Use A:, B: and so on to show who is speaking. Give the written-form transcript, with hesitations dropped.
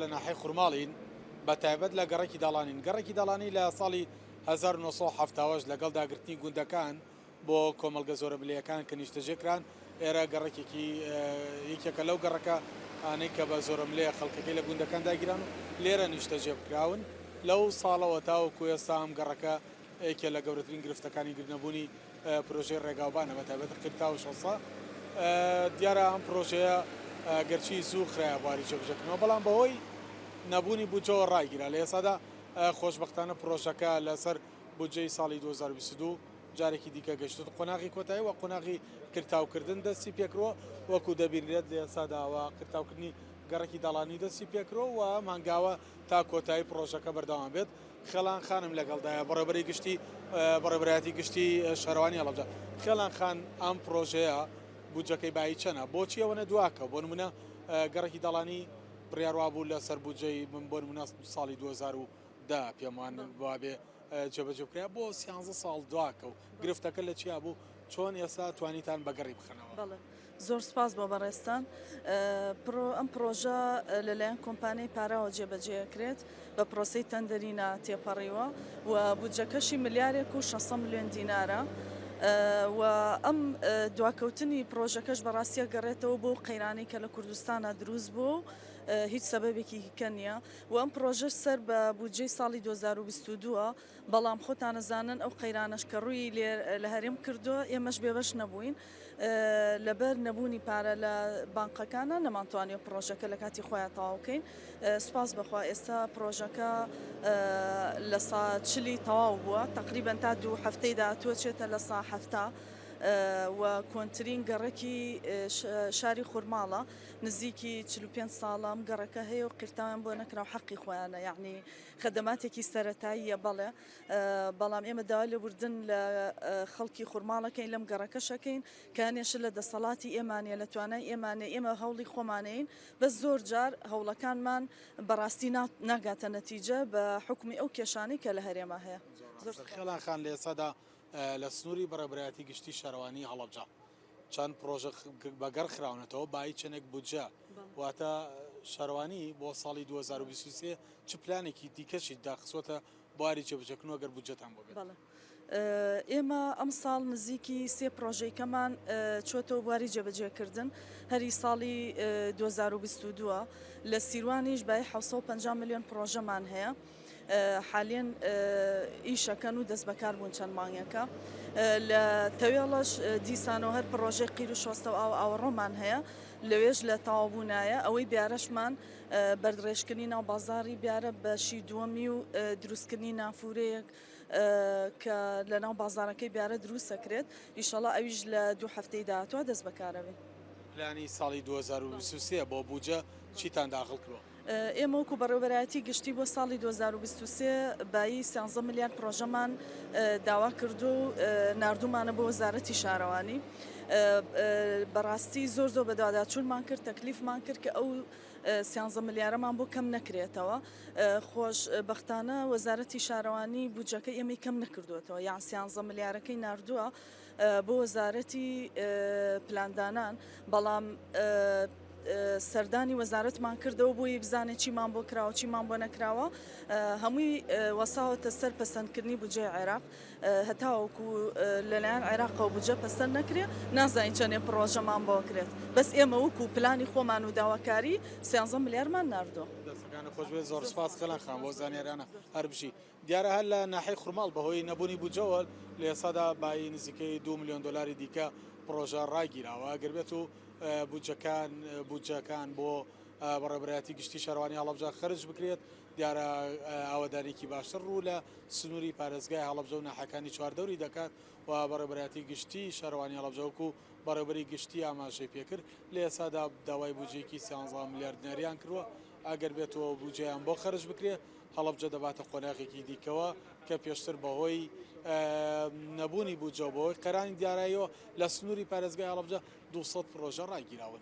A: لە ناحیەی خورماڵین بە تایبەت لە گەڕەکی داڵانین. گەڕەکی داڵانی لە ساڵی 1970 لەگەڵ داگرتنی گوندەکان بۆ کۆمەڵگە زۆرەملێیەکان کە نیشتەجێ کران، ئێرە گەڕەکێکی یەکێکە لەو گەڕەکە ئانەی کە بە زۆرەملێ خەڵکەکەی لە گوندەکان داگیران و لێرە نیشتەجێ بکراون. لەو ساڵەوە تاوەکو ئێستا ئەم گەڕەکە یەکێ لە گەورەترین گرفتەکانی گرنەبوونی پرۆژەی ڕێگاوبانە بە تایبەت قیرتاو و شۆسە. دیارە ئەم پرۆژەیە گەرچی زوو خرایە بواری جێبەجێکردنەوە بەڵام بەهۆی نەبوونی بودجەوە ڕایگیرا. لە ئێستادا خۆشبەختانە پرۆژەکە لەسەر بودجەی ساڵی 2022 جارێکی دیکە گەشتێت قۆناغی کۆتایی و قۆناغی قیرتاوکردن دەستی پێکرۆ وەکو دەبینرێت لە ئێستاداوە قیرتاوکردنی گەڕەکی داڵانی دەستی پێکرۆ و ئەم هەنگاوە تا کۆتایی پرۆژەکە بەردەوام بێت. خێڵان خانم لەگەڵدایە بەڕێوەبەری گشتی بەڕێوەبەرایەتی گشتی شارەوانی هەڵەبجە. خێڵان خان ئەم پرۆژەیە بودجەکەی بایی چەنە؟ بۆچی ئەوەنە دواکە؟ بۆ نمونە گەڕەکی داڵانی بڕیار وابوو لەسەر بودجەی من بۆ نمونە ساڵی 2010 پێم وان وابێ جێبەجێ بکرا بۆ 13 ساڵ دواکە و گرفتەکە لە چیا بوو چۆن ئێستا توانیتان بەگەڕی بخەنەوە؟
B: بەڵێ زۆر سپاس بۆ بەڕێزتان. ئەم پڕۆژە لەلایەن کۆمپانیای پاراوە جێبەجێ ئەکرێت، بە پرۆسەی تەندەرینا تێپەڕیوە و بودجەکەشی ملیارێک و 600 ملیۆن دینارە و ئەم دواکەوتنی پڕۆژەکەش بەڕاستی ئەگەڕێتەوە بۆ قەیرانەی کە لە کوردستانا دروست بووە و هیچ سەبەبێکی دیکە نییە و ئەم پڕۆژەش سەر بە بودجەی ساڵی 2022 بەڵام خۆتان ئەزانن ئەو قەیرانەش کە ڕووی لە هەرێم کردووە ئێمەش بێبەش نەبووین لەبەر نەبوونی پارە لە بانقەکانە نەمانتوانیوە پڕۆژەکە لە کاتی خۆیان تەواو بکەین سوپاس بەخوا ئێستا پڕۆژەکە لە سا چلی تەواو بووە تقریبا تا دوو هەفتەی داهاتووە چێتە لە سا 70 و کۆنترین گەڕەکی شاری خورماڵە نزیکی 45 ساڵە ئەم گەڕەکە هەیە و قیرتاویان بۆ نەکرا و حەقی خۆیانە یعنی خەدەماتێکی سەرەتاییە بەڵێ بەڵام ئێمە داوای لێبوردن لە خەڵکی خورماڵەکەین لەم گەڕەکەشەکەین کە هەنێ شت لە دەسەڵاتی ئێمانە لە توانای ئێمانە ئێمە هەوڵی خۆمانەین بەس زۆر جار هەوڵەکانمان بەڕاستی ناگاتە نەتیجە بە حکومی ئەو کێشانەی کە لە هەرێما هەیە.
A: زۆر خێڵان خان لە ئێستادا لە سنووری بەڕێوەبەرایەتی گشتی شارەوانی هەڵەبجە چەند پڕۆژە بەگەڕ خراونەتەوە بایی چەندێک بودجە واتە شارەوانی بۆ ساڵی 2023 چ پلانێکی دیکەشی داخستووەتە بواری جێبەجێکردن و ئەگەر بودجەتان بۆ بێت؟
B: بەڵێ ئێمە ئەمساڵ نزیکی سێ پڕۆژەیکەمان چۆتەوە بواری جێبەجێکردن هەری ساڵی 2022 لە سیروانیش بای 750 ملیۆن پڕۆژەمان هەیە. حالیەن ئیشەکەن و دەست بەکار بوون چەند مانگێکە لە تەوێڵەش دیسانەوە هەر پڕۆژەی قیر و شۆستە و ئاو ئاوەڕۆمان هەیە لەوێش لە تەواوبوونایە ئەوەی بیارەشمان بەردڕێژکردنی ناو بازاڕی بیارە بەشی دووەمی و دروستکردنی نافورەیەک کە لە ناو بازاڕەکەی بیارە دروست ئەکرێت ئیشەڵا ئەویش لە دوو هەفتەی داهاتووە دەست بەکارەبێت.
A: پلانی ساڵی 2023 بۆ بوجە چیتان داخڵ کروە؟
B: ئێمە وەکو بەڕێوەبەرایەتی گشتی بۆ ساڵی 2023 بایی 13 ملیار پڕۆژەمان داوا کردووە و ناردوومانە بۆ وەزارەتی شارەوانی. بەڕاستی زۆر زۆر بەدواداچوونمان کرد، تەکلیفمان کرد کە ئەو 13 ملیارەمان بۆ کەم نەکرێتەوە. خۆش بەختانە وەزارەتی شارەوانی بودجەکەی ئێمەی کەم نەکردووەتەوە، یان 13 ملیارەکەی ناردووە بۆ وەزارەتی پلاندانان، بەڵام سەردانی وەزارەتمان کردەوە بۆی بزانێت چیمان بۆ کراوە چیمان بۆ نەکراوە هەمووی وەساوەتە سەر پەسەندکردنی بودجەی عێراق هەتاوەکو لەلایەن عێراقەوە بودجە پەسەند نەکرێ نازانین چەندێ پڕۆژەمان بۆ کرێت بەس ئێمە وەکو پلانی خۆمان و داواکاری 13 ملیارمان ناردووە.
A: دەستەکانت خۆش بێت زۆر سوپاس خێلان خان بۆ زانیاریانە هەر بژی. دیارە هەر لە ناحیەی خورماڵ بەهۆی نەبوونی بودجەوە لە ئێستادا بایی نزیکەی دوو ملیۆن دۆلاری دیکە پڕۆژە ڕاگیراوە ئەگەر بێت و بودجەکان بودجەکان بۆ بەڕێوەبەرایەتی گشتی شارەوانی هەڵەبجە خەرج بکرێت دیارە ئاوەدانیکی باشتر ڕوو لە سنووری پارێزگای هەڵەبجە و ناحیەکانی چواردەوری دەکات و بەڕێوەبەرایەتی گشتی شارەوانی هەڵەبجە وەکو بەڕێوەبەری گشتی ئاماژەی پێکرد لە ئێستادا داوای بودجەیەکی 13 ملیار دیناریان کردووە ئەگەر بێتەوە بودجەیان بۆ خەرج بکرێت هەڵەبجە دەباتە قۆناغێکی دیکەوە کە پێشتر بەهۆی نەبوونی بودجە و بەهۆی قەیرانی داراییەوە لە سنووری پارێزگای هەڵەبجە 200 پڕۆژە ڕاگیراون.